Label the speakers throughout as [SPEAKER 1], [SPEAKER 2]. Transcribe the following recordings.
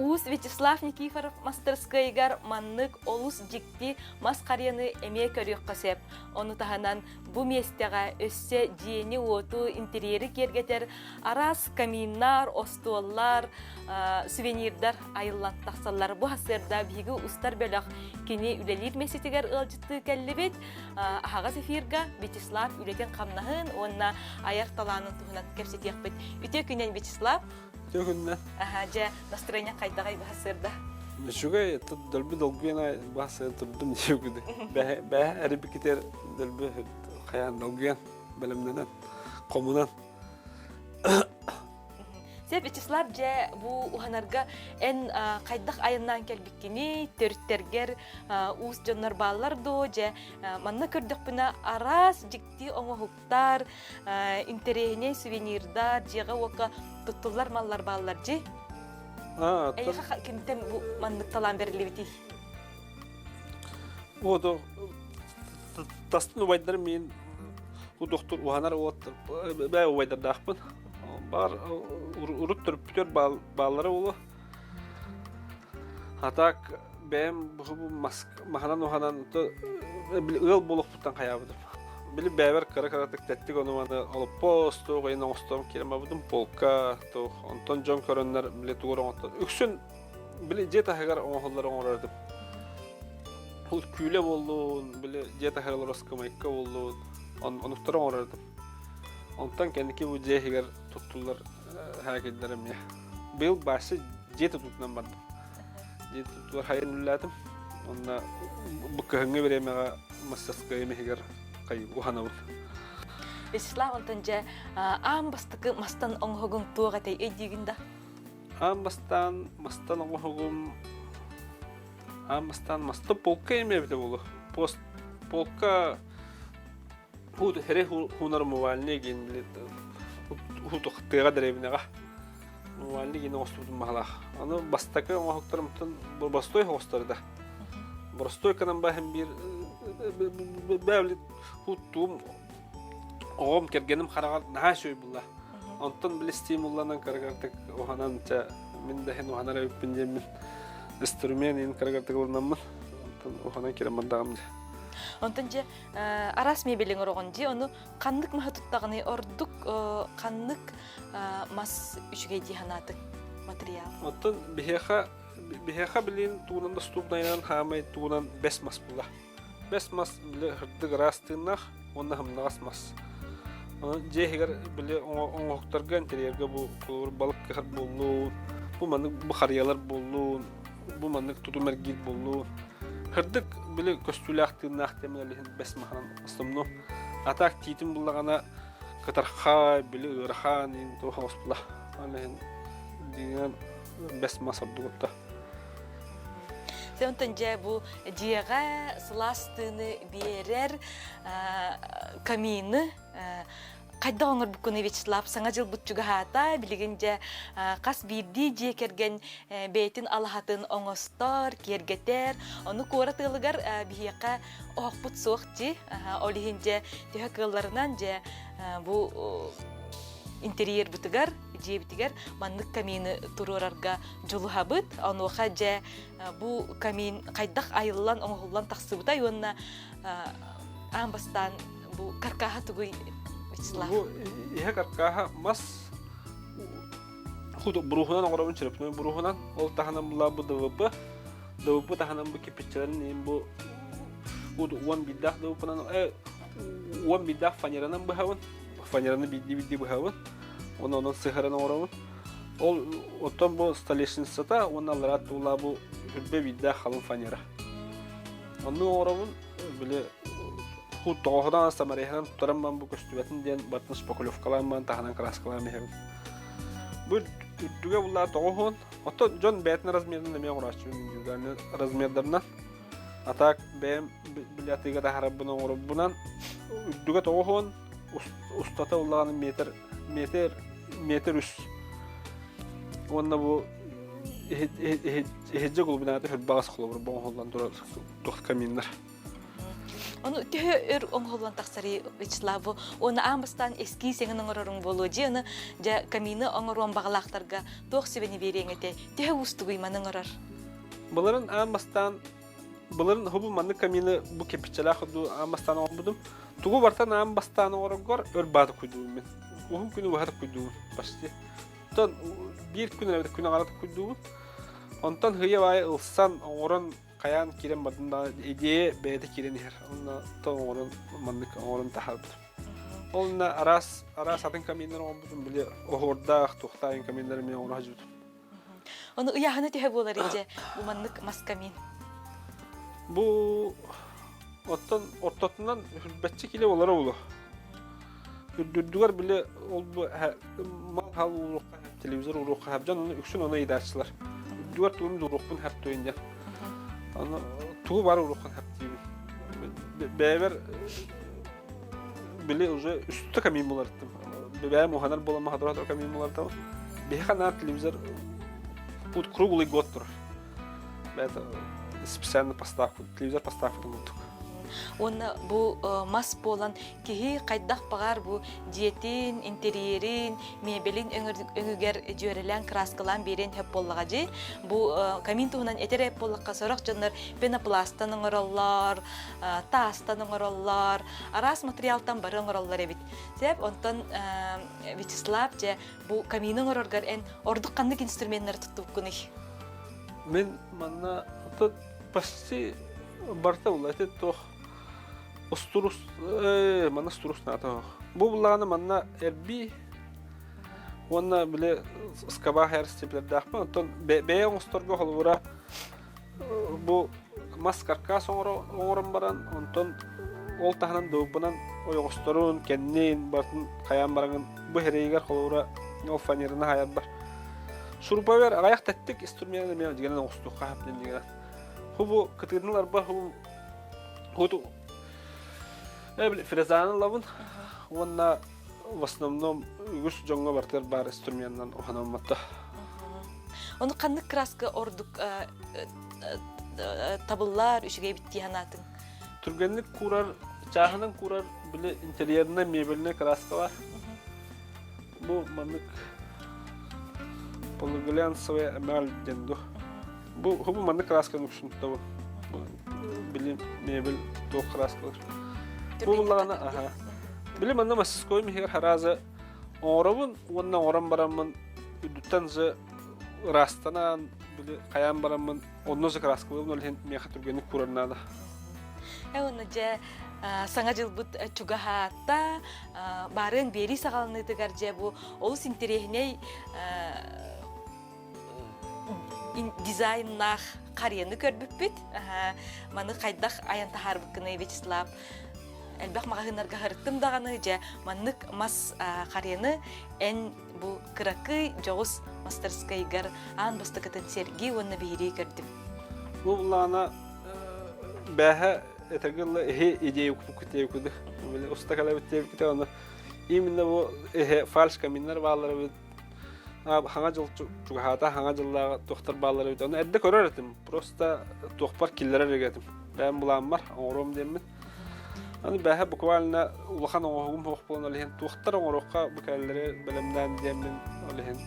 [SPEAKER 1] Уус Вячеслав Никифоров мастарыскыайыгар маннык олус дьикти мас харыйаны эмиэ көрүөххэ сөп. Ону таһынан бу миэстэҕэ өссө дьиэни-уоту, интерьери киэргэтэр араас каминнар, остуоллар, сувенирдар айыллан тахсаллар. Бу сарсыарда биһиги устар бөлөх кини үлэлиир миэстэтигэр ыалдьыттыы кэллибит. Аһаҕас эфирга Вячеслав үлэтин-хамнаһын уонна айар талаанын туһунан кэпсэтиэхпит. Үтүө күнүнэн, Вячеслав!
[SPEAKER 2] Үтүө күнүнэн!
[SPEAKER 1] Аха, дьэ, настроение хайдаҕый бу сарсыарда?
[SPEAKER 2] Үчүгэй, дөлбү долгуйан баһсыан турдум диэбит. Бэһэ эрибикитер дөлбү хайаан долгуйан, бэлэмнэнэн, хомунан.
[SPEAKER 1] Сеп, Вячеслав, дьэ, бу уһанарга эн хайдах айаннаан кэлбиккиний, төрүттэргэр уус дьоннор бааллар дуо, дьэ, манна көрдөхпүнэ араас дьикти оҥоһуктар, интэриэһинэй сувенирдар, дьиэҕэ-уокка туттуллар маллар бааллар дьи. Эйиэхэ кимтэн бу маннык талаан бэриллибитий?
[SPEAKER 2] Ото тастын убайдарым миин удохтур уһанар уот бээ убайдардаахпын. Бар урут төрөппүтэр бааллара буолуо. А так бэйэм бу маһынан уһанан ыал буолуохпуттан хайаабытым. Били бэйэбэр кыра-кыратык тэттик ону-маны олоппос туох ыйын оҥостон киирэн барбытым полка туох онтон дьон көрөннөр били тугу оҥостон үксүн били дьиэ таһыгар оҥоһуллар оҥорор этим. Ол күүлэ буоллун, били дьиэ таһыгар олорор ыскамыайка буоллун, онуктары оҥорор этим. Онтон кэнники бу дьиэ иһигэр туттуллар һаакыйдар эмиэ. Быйыл баасса дьиэ тутуутунан бардым. Дьиэ тутуутугар хайан үлэлээтим. Онно бу кыһыҥҥы бириэмэҕэ мастерскайым иһигэр уһанабын.
[SPEAKER 1] Вячеслав, онтон дьэ аан бастакы мастан оҥоһугуҥ туох этэй өйдүүгүн да?
[SPEAKER 2] Аан бастаан мастан оҥоһугум аан бастаан маста полка эмиэ эбитэ буолуо. Пост полка Ху хере хунар мувальный гин тыаҕа дэриэбинэҕэ мувальный гин оҥостубутум баһалаах. Аны бастакы оҥоһуктарымтан боростой оҥостор да. Боростой кынан баһын биир бэбли хуттуум оҕом кэргэним хараҕар наһаа үчүгэй булла. Онтон били стимулланан кырагартык уһанан чэ мин да иһин уһанар эбиппин диэммин инструмент иһин кырагартык ылынаммын онтон уһанан киирэн бардаҕым дии.
[SPEAKER 1] Онтон дьэ араас мебелиҥ ороҕун дии ону ханнык маһы туттаҕыный ордук ханнык мас үчүгэй дии санаатыҥ материал?
[SPEAKER 2] Оттон биһиэхэ биһиэхэ билин тугунан доступнайынан хаамай тугунан бэс мас була. Бэс мас били сырдык ыраас тыыннаах уонна сымнаҕас мас. Онон дьиэ иһигэр били оҥоһуктарга интерьергэ бу холобур балык кыһар буоллун, бу маннык бу харыйалар буоллун, бу маннык тутум эргиир буоллун. Сырдык били көстүүлээх тыыннаах диэмин ол иһин бэс маһынан основном. А так тиитин буллаҕына кытархай, били ыарахан иин туох оҥос була. Ол иһин дьиҥинэн бэс мас ордугутта.
[SPEAKER 1] Онтон дьэ бу дьиэҕэ сылаас тыыны биэрэр камины хайдах оҥорбуккунуй Вячеслав саҥа дьылбыт чугаһаата билигин дьэ хас биирдии дьиэ кэргэн бэйэтин алаһатын оҥостор киэргэтэр ону куорат ыалыгар биһиэхэ оһохпут суох дии ол иһин дьэ төһө кыалларынан дьэ бу интерьербытыгар дьиэбитигэр маннык камины туруорарга дьулуһабыт. Онуоха дьэ бу камин хайдах айыллан оҥоһуллан тахсыбытай уонна аан бастаан бу каркаһа тугуй Вячеслав?
[SPEAKER 2] Бу иһэ каркаһа мас буруһунан оҥоробун черепной буруһунан ол таһынан була бу ДВП ДВП таһынан бу кирпиччэлэрин бу 11 ДВП-нан 11 фанеранан быһабын фанераны биирдии-биирдии быһабын уонна онон сыһаран оҥоробун. Ол оттон бу столешницата уонна аллараа туулаа бу үрбэ биирдээх халыҥ фанера. Онну оҥоробун били тоҕоһунан самареһынан туттаран бан бу көстүбэтин диэн бартын шпаклевкалаан бан таһынан краскалаан иһэбин. Бу үрдүгэ буллаа тоҕоһун. Оттон дьон бэйэтин размерынан эмиэ оҥорооччу индивидуальный размердарынан. А так бэйэм били атыыга таһаарарбын оҥорорбунан үрдүгэ 90, устата улаҕана метр метр метр үс. Уонна бу иһирдьэ глубината хүрбаҕас холобур оҥоһуллан турар туох каминнар.
[SPEAKER 1] Ону төһө өр оҥоһуллан тахсарый Вячеславу уонна аан бастаан эскиз эҥин оҥороруҥ буолуо дьиэ аны дьэ камины оҥоруон баҕалаахтарга туох сүбэни биэриэҥ этэ төһө уустугуй маны оҥорор?
[SPEAKER 2] Былырын аан бастаан былырын хубу маннык камины бу кирпиччэлээх дуу аан бастаан оҥорбутум. Тугу бартан аан бастаан оҥороргор өр бааты куйдуубун мин. Уһун күнү быһа куйдуубун почти. Оттон биир күн эбэтэр күн аҥара куйдуубун. Онтон хыйа баайы ылсан оҥорон хайаан киирэн бардым да идея бэйэтэ киирэн иһэр. Онно то оҥорон маннык оҥорон таһаарбытым. Ол араас араас атын каминнар оҥорбутум били оһуордаах туохтаах каминнары эмиэ оҥоро сылдьыбытым.
[SPEAKER 1] Ону ыйааһына төһө буолар дьэ бу маннык мас камин?
[SPEAKER 2] Бу оттон ортотунан үрбэччи киле болара буолуо. Үрдүрдүгэр били ол бу мал-хал ууруохха телевизор ууруохха хэп дьон ону үксүн ону ыйдааччылар. Үрдүгэр тугун ууруохпун хэп туйун диэн. Аны тугу бар ууруоххун хэп диибин. Бэйэбэр били уже үстэ камин булартым. Бэйэм уһанар буолан хатыра камин булартым. Биһиэхэ наар телевизор пут круглый год турар. Бэйэтэ специально поставку, телевизор поставкатын курдук.
[SPEAKER 1] Уонна бу мас буолан киһи хайдах баҕар бу дьиэтин, интерьерин, мебелин өҥүгэр дьүөрэлээн кырааскалаан биэриэн сөп буоллаҕа дии. Бу камин туһунан этэр эп буоллахха сорох дьоннор пенопластан оҥороллор, таастан оҥороллор, араас материалтан бары оҥороллор эбит. Сөп, онтон Вячеслав, дьэ, бу камины оҥороргор эн ордук ханнык инструменнары туттубуккунуй?
[SPEAKER 2] Мин манна почти барыта буолла. Ити туох устурус манна устурус наата Бу буллаҕына манна эрбии уонна били скаба хайар степлердаахпын. Оттон бэйэ оҥосторго холобура бу мас каркас оҥорон баран, онтон ол таһынан дыбыппынан ойоҕосторун, кэннин барытын хайаан бараҥын бу эрэйигэр холобура ол фанераны хайарбар. Шуруповер аҕыйах тэттик инструмент эмиэ дьигэнэн оҥостуохха сөп диэн дьигэнэн. Ху бу кытыытын ыларбар ху ху фрезаны ылабын уонна в основном үгүс дьоҥҥо барытыгар баар инструменынан уһанамматта.
[SPEAKER 1] Ону ханнык краска ордук табыллар, үчүгэй бит дии санаатыҥ?
[SPEAKER 2] Түргэнник куурар, чааһынан куурар били интерьернай мебельнай краска бар. Бу маннык полуглянцевая эмаль диэн ду. Бу бу маннык красканы уксунтабын. Били мебель туох краскалар. Бу буллаҕына аха. Били манна мастерской миһигэр харазы оҥоробун уонна оҥорон бараммын үрдүттэн же ыраастанан били хайаан бараммын онно же краскалыыбын ол иһин миэхэ түргэнник куурар наада.
[SPEAKER 1] Уонна дьэ саҥа дьылбыт чугаһаатта баарыан биэрии саҕаланыытыгар дьэ бу олус интэриэһинэй дизайннаах харыйаны көрбүппүт. Маны хайдах айан таһаарбыккыный Вячеслав? Элбэх маҕаһыыннарга сырыттым даҕаны, дьэ маннык мас харыйаны эн бу кыракый дьоҕус мастерскайгар аан бастакытын сэргии уонна биһирии көрдүм.
[SPEAKER 2] Бу былаана бээһэ этэргэ дылы эһи идея кутуйукуду. Уста кэлэбит диэбиккитэ ону именно бу эһэ фальш каминнар бааллар эбит хаҥа дьыл чугаһаата хаҥа дьыллааҕы туохтар бааллар эбит ону эрдэ көрөр этим просто туохпар киллэрэр этим бэйэм былааммар оҥоруом диэммин аны бэһэ буквально улахан оҥоһугум суох буолан ол иһин туохтар оҥоруохха бу кэллэри бэлэмнээн диэммин ол иһин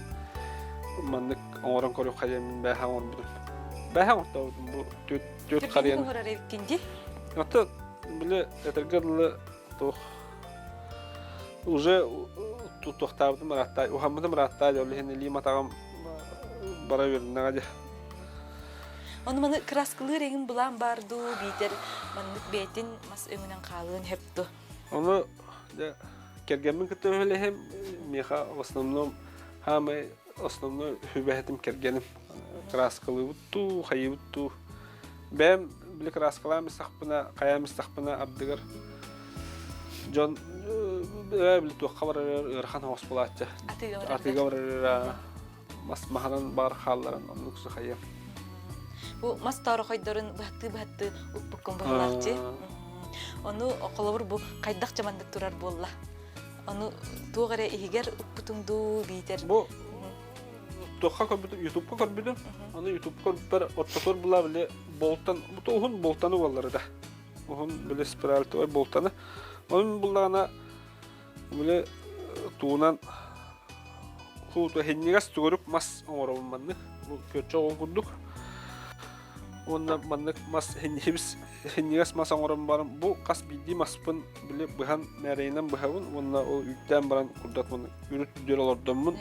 [SPEAKER 2] маннык оҥорон көрүөххэ диэммин бэһэ оҥорбутум бэһэ оҥортобутум бу түөрт харыйаны
[SPEAKER 1] оҥорор эбиккин дии
[SPEAKER 2] Ото били этэргэ дылы туох уже туохтаабытым ыраатта уһаммытым ыраатта ол иһин илиим атаҕым бара үөрэннэҕэ дии
[SPEAKER 1] Ону маны краскалыыр эҥин былаан баар дуу, биитэр маннык бэйэтин мас өҥүнэн хаалыан сөп дуо?
[SPEAKER 2] Ону дьэ кэргэммин кытта үлэлэһим миэхэ в основном хаамай основной сүбэһитим кэргэним краскалыыбыт дуу хайыыбыт дуу Бэйэм били кырааскалаан истэхпинэ, хайаан истэхпинэ ардыгар дьон били туохха барар ыарахан оҕус буолааччы. Атыыга барар мас маһынан баар хаалларан оннук сахайым.
[SPEAKER 1] Бу мас тоорохойдорун быһаттыы-быһаттыы укпуккун быһалаахчы. Ону холобур бу хайдах дьаманнык турар буолла? Ону туох эрэ иһигэр укпутуҥ дуу биитэр
[SPEAKER 2] Бу туохха көрбүтүм, ютубка көрбүтүм. Аны ютубка көрбүппэр ортотугар була били болтан, бу уһун болтаны уоллар да. Уһун били спиральтовай болтаны. Onun буллаҕына били туунан хууту хиннигас тугурук мас оҥоробун маннык. Бу күөрчэх оҕун курдук. Уонна маннык мас хиннигас хиннигас мас оҥорон баран бу хас биирдии маспын били быһан мээрэйинэн быһабын уонна ол үүттээн баран курдат маннык үрүт үрдүөр олордоммун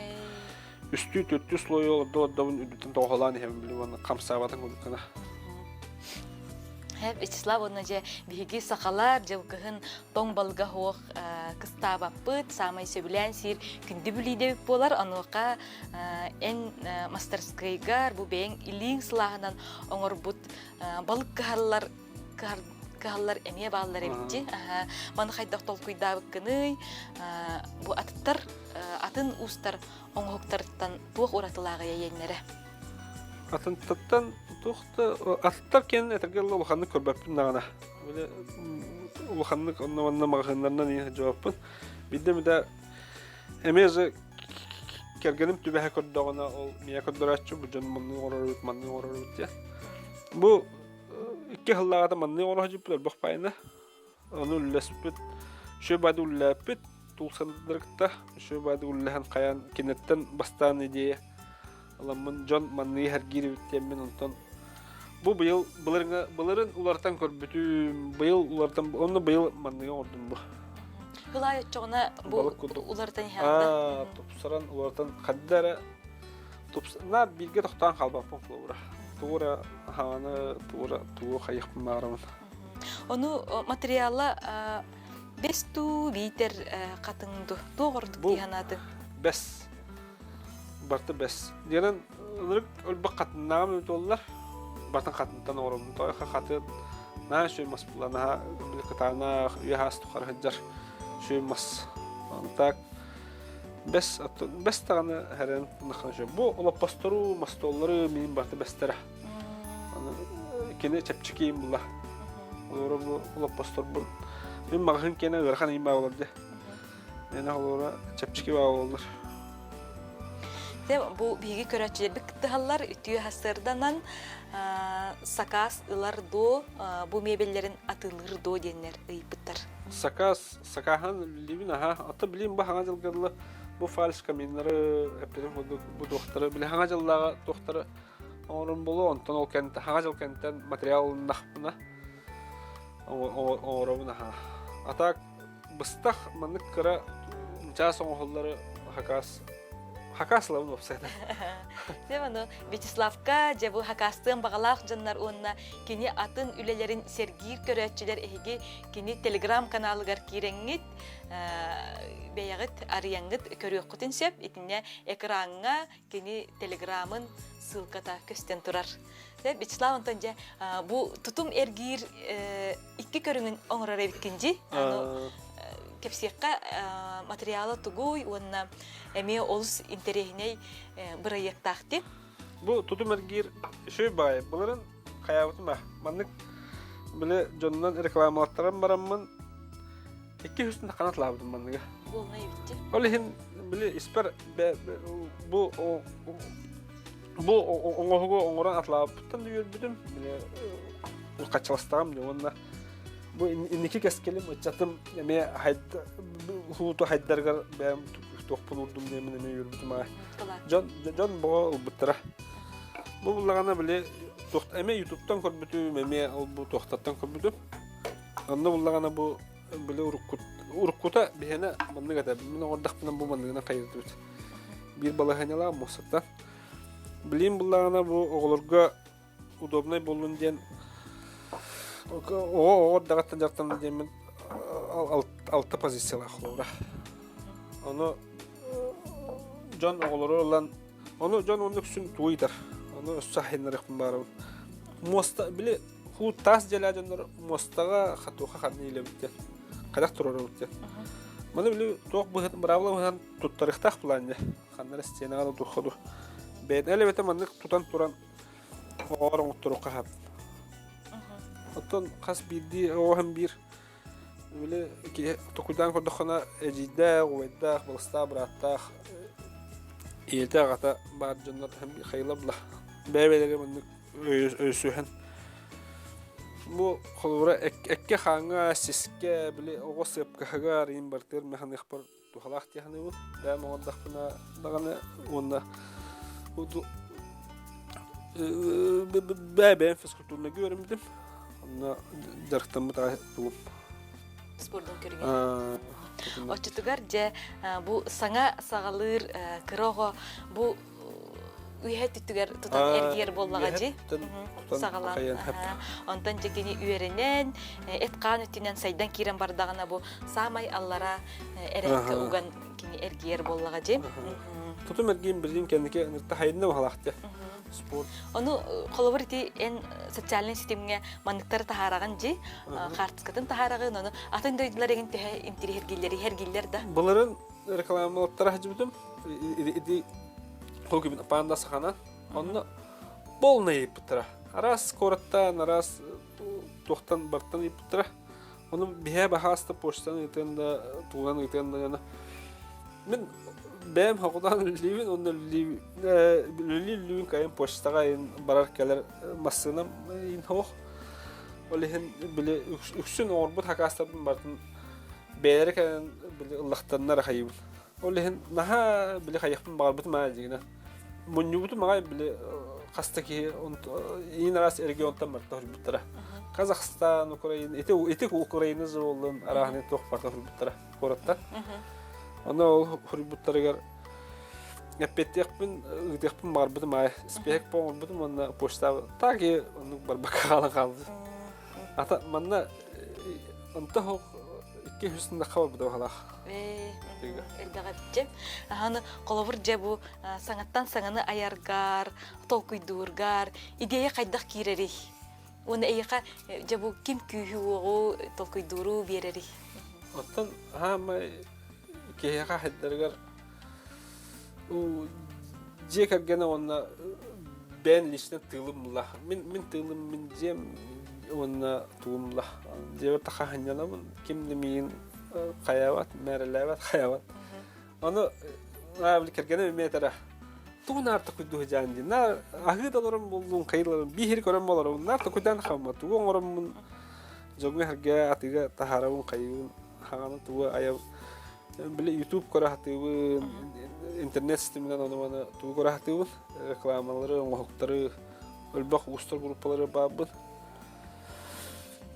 [SPEAKER 2] үстүү төртүү слой олордо олордобун үрдүттэн тоҕоһолоон иһэбин били уонна хамсаабатын курдук гына.
[SPEAKER 1] Вячеслав уонна дьэ биһиги сахалар дьылгыһын тоҥ балыга суох кыстаабаппыт, саамай сөбүлээн сиир күндү бүлүүдэбит буолар. Онуоха эн мастарскайгар бу бэйэҥ илииҥ сылааһынан оҥорбут балык кыһаллар кыһаллар эмиэ бааллар эбит Маны хайдах толкуйдаабыккыный? Бу атыттар атын уустар оҥоһуктарыттан туох уратылааҕый эйиэннэрэ?
[SPEAKER 2] Атынтаттан туох да атыттар киэн этэргэ улаханнык көрбөппүн даҕаны. Били улаханнык онно-манна маҕаһыыннарынан иһэ сылдьыбаппын. Биирдэ эмитэ эмиэ же кэргэним түбэһэ көрдөҕүнэ ол миэхэ көрдөрөөччү бу дьон маннык оҥорор эбит, маннык оҥорор эбит диэн. Бу икки сыллааҕыта маннык оҥоро сылдьыбыппыт элбэх баайына. Ону үллэспит, үчүгэй баайды үллээппит, тулсандары кытта үчүгэй баайды үллэһэн хайаан киниттэн бастаан идея ыламмын дьон манныгы сэргиир эбит диэммин онтон бу быйыл былырыҥҥа былырын уларытан көрбүтүм, быйыл уларытан онно быйыл манныгы оҥордум бу.
[SPEAKER 1] Кылаай оччоҕуна бу
[SPEAKER 2] Балык курдук.
[SPEAKER 1] уларытан иһэҕин да?
[SPEAKER 2] Аа, тупсаран уларытан ханна эрэ тупс наар бииргэ тохтоон хаалбаппын холобура. Тугу эрэ хааны тугу эрэ тугу хайыахпын баҕарабын.
[SPEAKER 1] Ону материала бэс туу биитэр хатыҥ ду туох ордук дии санаатыҥ?
[SPEAKER 2] Бэс. Барыта бэс. Диэнэн ынырык өлбөх хатыннааҕым эбит буоллар, бартын хатынтан оҥоробун. Тоойхо хатын наһаа үчүгэй мас буолла, наһаа били кытаанах, үйэ саас тухары сылдьар үчүгэй мас. Так бэс бэс даҕаны хэрэн Бу олоппостору, мостуоллары миин барыта бэстэрэ. Кини чэпчэки им була. Олору бу олоппосторбун. Мин маҕаһыын киэнэ ыарахан им баа болар дьэ. Миэнэ олоро чэпчэки баа болаллар.
[SPEAKER 1] Дьэ, бу биһиги көрөөччүлэрбит кыттыһаллар үтүө сарсыарданан сакаас ылар дуо, бу мебеллэрин атыылыыр дуо диэннэр ыйыппыттар.
[SPEAKER 2] Сакаас, сакааһын билибин аха. Ата билим бу хаҥа дьылга дылы бу фальш каминнары эппитим курдук бу туохтары били хаҥа дьыллааҕы туохтары оҥорон буолуо онтон ол кэнтэ хаҥа дьыл кэнтэн материал ылыннахпына оҥоробун аха. А так быстах маннык кыра чаас оҥоһуллары хакаас хакаас ылабын уопсайынан.
[SPEAKER 1] Дьэ ону Вячеславка дьэ бу хакаастыан баҕалаах дьоннор уонна кини атын үлэлэрин сэргиир көрөөччүлэр эһиги кини телеграм-каналыгар киирэҥҥит бэйэҕит арыйаҥҥыт көрүөххүтүн сөп. Итиннэ экраҥҥа кини телеграмын ссылката көстөн турар. Вячеслав онтон дьэ бу тутум эргиир икки көрүҥүн оҥорор эбиккин дии. Аны кэпсиэххэ материала тугуй уонна эмиэ олус интэриэһинэй бырайыактаах дии.
[SPEAKER 2] Бу тутум эргиир үчүгэй баҕайы. Былырын хайаабытым аа. Маннык били дьонунан рекламалаттаран бараммын икки үстүн ханат лаабытым манныга.
[SPEAKER 1] Буолна эбитти.
[SPEAKER 2] Ол иһин били испэр бу бу оҥоһугу оҥорон атлаабыппыттан да үөрбүтүм. Били хаччаластаҕым дии уонна бу инники кэскилим ыччатым эмиэ хууту хайдарыгар бэйэм туохпун уурдум диэмин эмиэ үөрбүтүм аҕай. Дьон дьон боҕо ылбыттара. Бу буллаҕына били эмиэ ютубтан көрбүтүм, эмиэ ол бу туохтаттан көрбүтүм. Онно буллаҕына бу били уруккут уруккута биһиэнэ маннык этэ. Мин оҥордохпуна бу манныгынан хайырдыбыт. Биир балаһыанньалаах муоссаттан. Билиим буллаҕына бу оҕолорго удобнай буоллун диэн оҕо оҕо эрдэҕиттэн дьарыктанна диэммин алта позициялаах холобура. Ону дьон оҕолору ылан ону дьон оннук үксүн тугу ыйытар. Ону өссө хайыннарыахпын баарабын. Муоста били хуу таас дьиэлээх дьоннор муостаҕа хатуха ханна иилэбит диэн хайдах туруорабыт диэн. Маны били туох быһыт быраабыла быһыытынан туттарыахтаах былаан дьэ. Ханна эрэ стенаҕа да туохха ду. Бэйэтэ элэбэтэ маннык тутан туран оҕолор оҥотторуохха сөп. Оттон хас биирдии оҕо иһин биир били киһи токуйдаан көрдөххүнэ эдьиийдээх, убайдаах, балыстаах, бырааттаах, ийэтэ, аҕата баар дьоннор хайыла була. Бэйэ-бэйэлэригэр маннык өйөсүһэн. Бу холобура эккэ хааҥҥа, сискэ, били оҕо сыапкаһыгар иин бартыгар механыахпар туһалаах дии саныыбын. Бэйэм оҥордохпуна даҕаны уонна бэйэм физкультурнайга үөрэммитим. Онно дьарыктаммыт тугум.
[SPEAKER 1] Спордун көрүҥэ. Оччотугар дьэ бу саҥа саҕалыыр кыра оҕо бу үөһэ өттүгэр тутан эргийэр буоллаҕа дии саҕалаан онтон дьэ кини үөрэнэн эт-хаан өттүнэн сайдан киирэн бардаҕына бу саамай аллара эрэккэ уган кини эргийэр буоллаҕа дии
[SPEAKER 2] тутум эргиин билигин кэнники ынырта хайынна баһалаахтя спорт
[SPEAKER 1] ону холобур ити эн социальнай ситимҥэ манныктары таһаараҕын дии хаартыскатын таһаараҕын ону атын дойдулар эгин төһө интириэһиргииллэр иһэргииллэр да
[SPEAKER 2] былырын рекламалаттара сылдьыбытым ити Хогибин панда саханан онно полный ыйыппыттара. Араас куораттан, араас туохтан бартан ыйыппыттара. Ону биһэ баһааста почтан ыытыан да, тугунан ыытыан да гына. Мин бэйэм хокутан үлэлиибин, онно үлэлии-үлэлиибин кайын почтаҕа барар кэлэр массыынам иин хоох. Ол иһин били үксүн оҥорбут хакаастарбын бартын бэйэлэрэ кэлэн били ыллахтаннар ахайыбын. Ол иһин наһаа били хайыахпын баҕарбытым аа дьиҥинэн. Мунньубутум аҕай били хаста киһи иин араас регионтан барыта хоруйбуттара. Казахстан, Украина, ити ити Украина буоллун арааһынай туох барыта хоруйбуттара куораттан. Онно ол хоруйбуттарыгар эппиэттиэхпин, ыытыахпын баҕарбытым аайы спиһэк оҥорбутум уонна почта так и оннук барбакка хаалан хаалбыт. Ата манна онто хоох 200 нахха барбыта баһалаах.
[SPEAKER 1] Элбэҕэ Аны холобур дьэ бу саҥаттан саҥаны айаргар, толкуйдуургар идея хайдах киирэрий? Уонна эйиэхэ дьэ бу ким күүһү-уоҕу толкуйдууру биэрэрий?
[SPEAKER 2] Оттон хаамай киһиэхэ хайдарыгар дьиэ кэргэнэ уонна бэйэн лично тыылым була. Мин мин тыылым мин дьиэм уонна тугум була. Дьиэбэр таха ханньанабын, ким да миигин хайаабат, мээрэлээбэт, хайаабат. Ону били кэргэним эмиэ этэрэ тугу наар токуйдуу сылдьаан дии. Наар аһыы да олорон буоллун, хайыларын биир көрөн болоробун, наар токуйдаан хаалма. Тугу оҥороммун дьоҥҥо сэргэ атыыга таһаарабын, хайыыбын, хаҕаны тугу айабын. Били YouTube көрө сатыыбын, интернет системинэн ону-маны тугу көрө сатыыбын, рекламалары, оҥоһуктары, элбэх уустар группалары баарбын.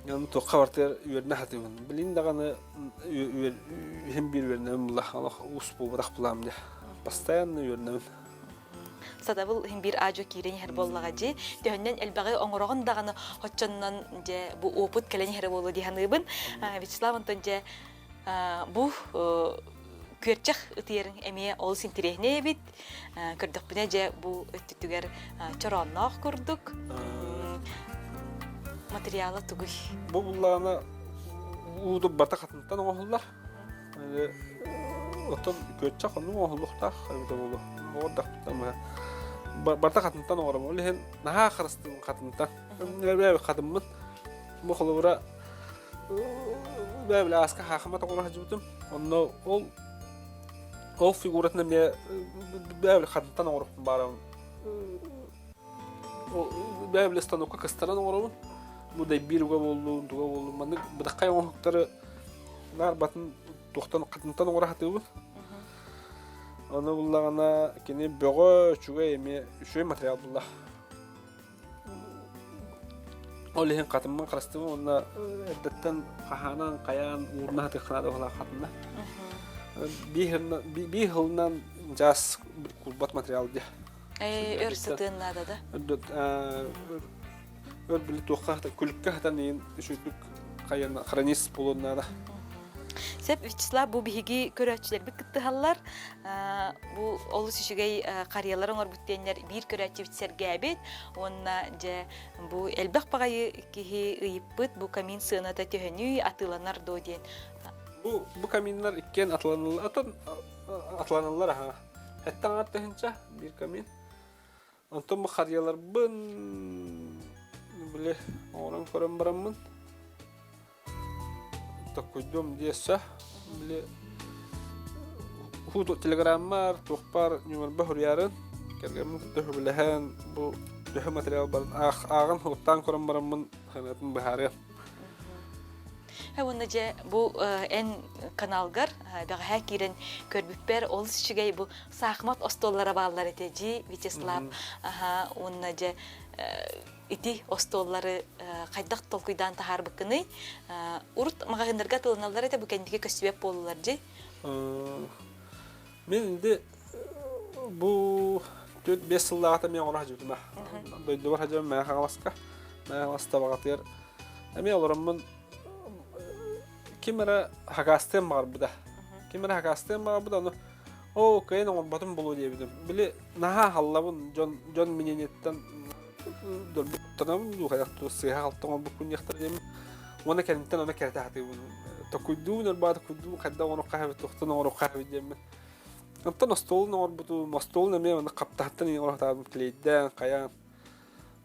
[SPEAKER 2] Ону туохха барытыгар үөрэнэ сатыыбын. Билин даҕаны иһин биир үөрэнэбин була, олох уус буолбатах булаам дьэ. Постоянно үөрэнэбин.
[SPEAKER 1] Сатабыл иһин биир аадьуо киирэн иһэр буоллаҕа дии. Төһөннөн элбэҕи оҥороҕун даҕаны оччоннон дьэ бу опыт кэлэн иһэрэ буолуо дии саныыбын. Вячеслав онтон дьэ Бу күөрчэх ытыйарыҥ эмиэ олус интэриэһинэй эбит. Көрдөхпүнэ дьэ бу өттүтүгэр чороонноох курдук. Материала тугуй?
[SPEAKER 2] Бу буллаҕына ууду бата хатынтан оҥоһуллар. Оттон күөрчэх оннук оҥоһуллуохтаах эбитэ буолуо. Оҕордохпуттан барта хатынтан оҥоробун. Ол иһин наһаа харыстыыбын хатынтан. Хатыммын. Бу холобура бэбилэ ааска хаахыма тоҕура сылдьыбытым. Онно ол ол фигуратын эмиэ бэбилэ хантан оҥоруохпун баарабын. Бэбилэ станокка кыстаран оҥоробун. Бу дэйбиир уга буоллун, туга буоллун. Маннык бытаххай оҥоһуктары наар батын туохтан хатынтан оҥоро сатыыбын. Ону буллаҕына кини бөҕө үчүгэй эмиэ үчүгэй материал булла. Ол иһин хатыммын харыстыбын уонна эрдэттэн хаһаанан, хайаан уурна сатыаххына да хатынна. Биир сылынан дьаас курбат материал дии.
[SPEAKER 1] Өр сытыан наада да?
[SPEAKER 2] Өр били туохха күлүккэ хатан иин үчүгдүк хранист буолуон наада.
[SPEAKER 1] Сөп, Вячеслав, бу биһиги көрөөччүлэрбит кыттыһаллар. Бу олус үчүгэй харыйалар оҥорбут диэннэр биир көрөөччүбүт сэргээбит. Уонна дьэ бу элбэх баҕайы киһи ыйыппыт бу камин сыаната төһөнүй, атыыланар дуо диэн.
[SPEAKER 2] Бу бу каминнар иккиэн атыланаллар, отон атыланаллар аха. Эттэн аҥар тыһынча биир камин. Онтон бу харыйаларбын били оҥорон көрөн бараммын Токкуйдуом диэсэ били хуу телеграммар туохпар ньумарба суруйарын кэргэммин кытта сөбүлэһэн бу төһө материал барын ааҕан суоттаан көрөн бараммын. Ханатын быһаарыам.
[SPEAKER 1] Уонна дьэ бу эн каналгар бэҕэһээ киирэн көрбүппэр олус үчүгэй бу саахымат остуоллара бааллар этэ дьи Вячеслав уонна дьэ ити остуоллары хайдах толкуйдаан таһаарбыккыный урут маҕаһыыннарга атыыланаллар этэ бу кэнники көстүбэт буоллулар дьи
[SPEAKER 2] Мин инди бу 4-5 сыллааҕыта мен оҥоро сылдьыбытым дойдубар сылдьабын Мэҥэ Хаҥаласка Мэҥэ Хаҥалас табаҕатыгар эмиэ олороммун ким эрэ хакаастыан баҕарбыта ким эрэ хакаастыан баҕарбыта ону оо кыайан оҥорботум буолуо диэбитим били наһаа халлабын дьон дьон мнениеттан дорбуттанабын дуу хайах сыыһа халта оҥорбуккун диэхтэр диэмин уонна кэнниттэн ону кэрэтэ сатыыбын токуйдуубун ырбаа токуйдуубун хайдах оҥоруохха эбит туохтан оҥоруохха эбит диэммин Онтон остуолун оҥорбутум, остуолун эмиэ маннык хаптаһыттан иҥин оҥоро клейдээн, хайаан.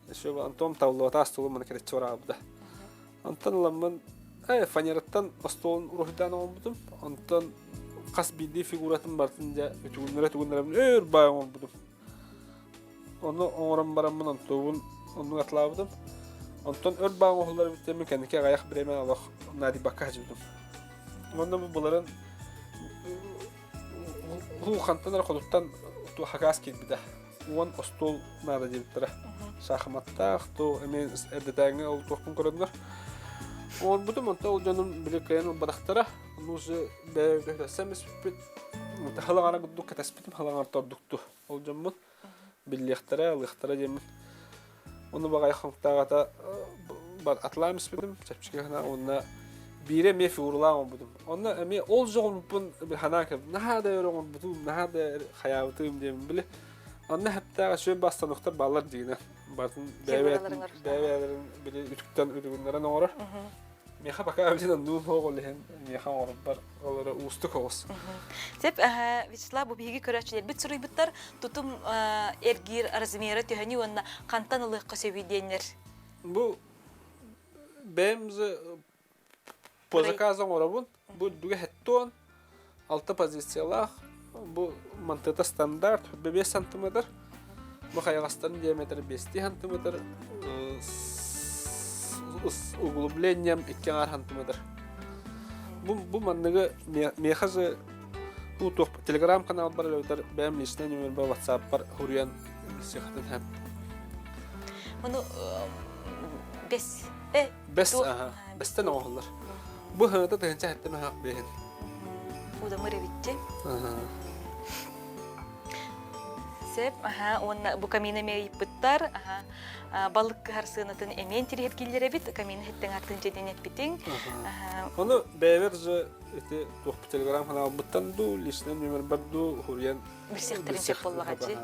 [SPEAKER 2] Еще Антон тавлуота остуолун маны кэрэччи бараабыта. Онтон ыламмын фанераттан остуолун уруһуйдаан оҥорбутум. Онтон хас биирдии фигуратын барытын дьэ үтүгүннэрэ-үтүгүннэрэбин өөр баай оҥорбутум. Ону оҥорон бараммын онтуобун оннук атылаабытым. Онтон өр баҕа оҥоһуллар эбит диэммин кэнники аҕыйах бириэмэ олох наадыйбакка сылдьыбытым. Уонна бу былырын Уу хантан эрэ хотуттан хакаас киирбитэ. Уон остуол наада диэбиттэрэ. Саахыматтаах, то эмиэ эрдэтээҥҥи ол туохпун көрөннөр. Оҥорбутум, онтон ол дьонум били кыайан ылбатахтара. Ону уже бэйэбит испиппит. Халаҥара курдук кэтэспитим, халаҥар тордукту. Ол дьоммут биллиэхтэрэ, ылыахтара диэммин. Ону баҕайы хонуктааҕыта атылаан испитим, чэпчэки гына уонна биирэ эмиэ фигуралаан оҥорбутум. Онно эмиэ ол дьоҕурбуппун санаан кэлбитим. Наһаа да өр оҥорбутум, наһаа да хайаабытым диэммин били. Онно хэптээҕэ сүөм бастануктар бааллар дигинэ. Барытын бэйэ-бэйэлэрин били үтүктэн үтүгүннэрэн оҥорор. Миэхэ пока билин оннуун суох ол иһин миэхэ оҥорорбор ол эрэ уустук оҕус.
[SPEAKER 1] Сөп, Вячеслав, бу биһиги көрөөччүлэрбит суруйбуттар тутум эргиир размера төһөнүй уонна хантан ылыахха сөбүй диэннэр.
[SPEAKER 2] Бу бэйэм по заказу оҥоробун. Бу үрдүгэ хеттуон алта позициялаах. Бу мантыта стандарт 5 сантиметр. Бу хайаҕастарын диаметр 5 сантиметр. С углублением 2,5 сантиметр. Бу, бу манныгы миэхэ же бу туох телеграм-канал бар эбэтэр бэйэм личный номербар ватсаппар хуруйан билсиэххитин сөп.
[SPEAKER 1] Ону бес
[SPEAKER 2] Бэс, бэстэн оҥоһуллар. Бу хыната тыһынча хэттэн аһаах биэһин.
[SPEAKER 1] Удамыр эбитти. Сеп, аха, уонна бу камина эмиэ ыйыппыттар, аха, балык кыһар сыанатын эмиэ интириэһиргииллэр эбит, камина хэттэн артын дьиэтин эппитиҥ.
[SPEAKER 2] Ону бэйэбэр же ити туох телеграм каналбыттан дуу, личный номербар дуу хуруйан
[SPEAKER 1] билсиэхтэрин сөп буоллаҕа дии.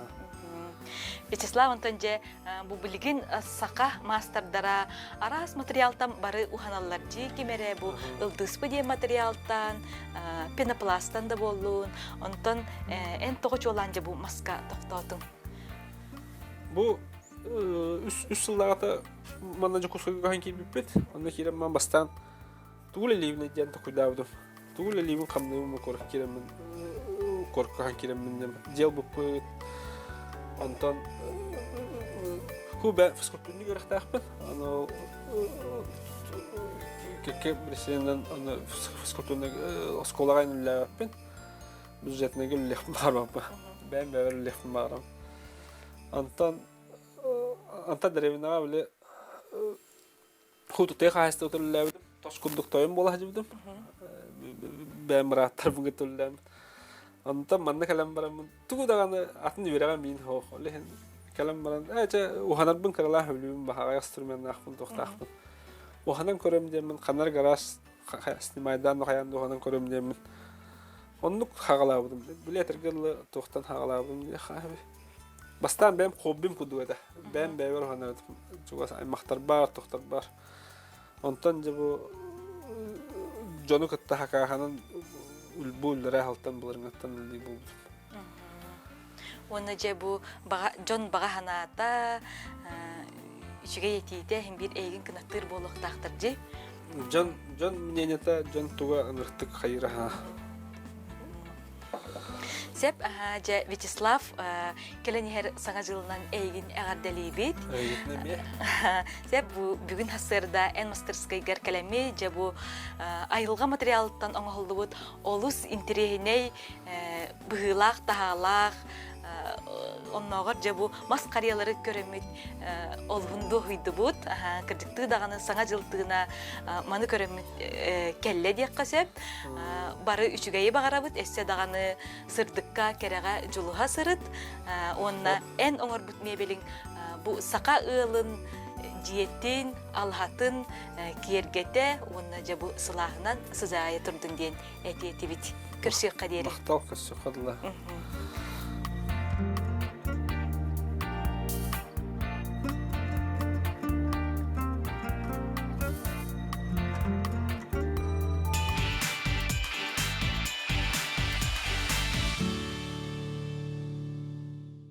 [SPEAKER 1] Вячеслав онтон дьэ бу билигин саха маастардара араас материалтан бары уһаналлар дии ким эрэ бу ылдыспы диэн материалтан пенопластан да буоллун онтон эн тоҕо чуолаан дьэ бу маска тохтоотуҥ
[SPEAKER 2] Бу үс үс сыллааҕыта манна Дьокуускайга көһөн киирбиппит. Онно киирэн ман бастаан тугу үлэлиибин диэн токуйдаабытым. Тугу үлэлиибин хамныыбын куоракка киирэммин куоракка киирэммин дьиэл буппут. Онтон кубэ физкультурник үөрэхтээхпин. Аны кэккэ бирисиэнэн аны физкультурник оскуолаҕа үлэлээбэппин. Бюджетныйга үлэлиэхпин баҕарбаппын. Бэйэм бэйэбэр үлэлиэхпин баҕарабын. Онтон онтон дэриэбинэҕэ били Ху тутуйа хаһаайыстыбата үлэлээбитим. Тос курдук тойон буола сылдьыбытым. Бэйэм бырааттарбын кытта үлэлээбит. Онтон манна кэлэн бараммын тугу даҕаны атын үөрэҕим миин суох. Ол иһин кэлэн баран ээ чэ уһанарбын кыралаах өлүүм баһаҕай инструменнаахпын туохтаахпын. Уһанан көрөм диэммин ханар гараж снимайдаан хайаан да уһанан көрөм диэммин оннук хаҕалаабытым. Били этэргэ дылы туохтан хаҕалаабытым диэххэ Бастаан бэйэм хоббим курдук этэ. Бэйэм бэйэбэр уһанар этим. Чугас аймахтарбар, тохторбар. Онтон дьэ бу дьону кытта хакааһанан бу үллэрэ алтан былырыҥҥаттан үллүү буолбутум.
[SPEAKER 1] Уонна дьэ бу дьон баҕа санаата үчүгэй этиитэ иһин биир эйигин кынаттыыр буолуохтаахтар дьи.
[SPEAKER 2] Дьон дьон мнениета дьон туга ыныртык хайыраха.
[SPEAKER 1] Сеп, дьэ, Вячеслав, кэлэн иһэр Саҥа дьылынан эйигин эҕэрдэлиибит. Сеп, бу бүгүн сарсыарда эн мастарыскайгар кэлэмми, дьэ бу айылҕа материалыттан оҥоһуллубут олус интэриэһинэй быһыылаах-таһаалаах, оннооҕор дьэ бу мас харыйалары көрөммүт олуһун дуоһуйдубут. Кырдьыктыы даҕаны Саҥа дьыл тыына маны көрөммүт кэллэ диэххэ сөп. Бары үчүгэйи баҕарабыт, өссө даҕаны сырдыкка, кэрэҕэ дьулуһа сырыт. Уонна эн оҥорбут миэбэлиҥ бу саха ыалын дьиэтин, алаһатын киэргэтэ уонна дьэ бу сылааһынан сыдьаайа турдун диэн этиэтибит. Көрсүөххэ диэри.
[SPEAKER 2] Махтал, көрсүөххэ дылы.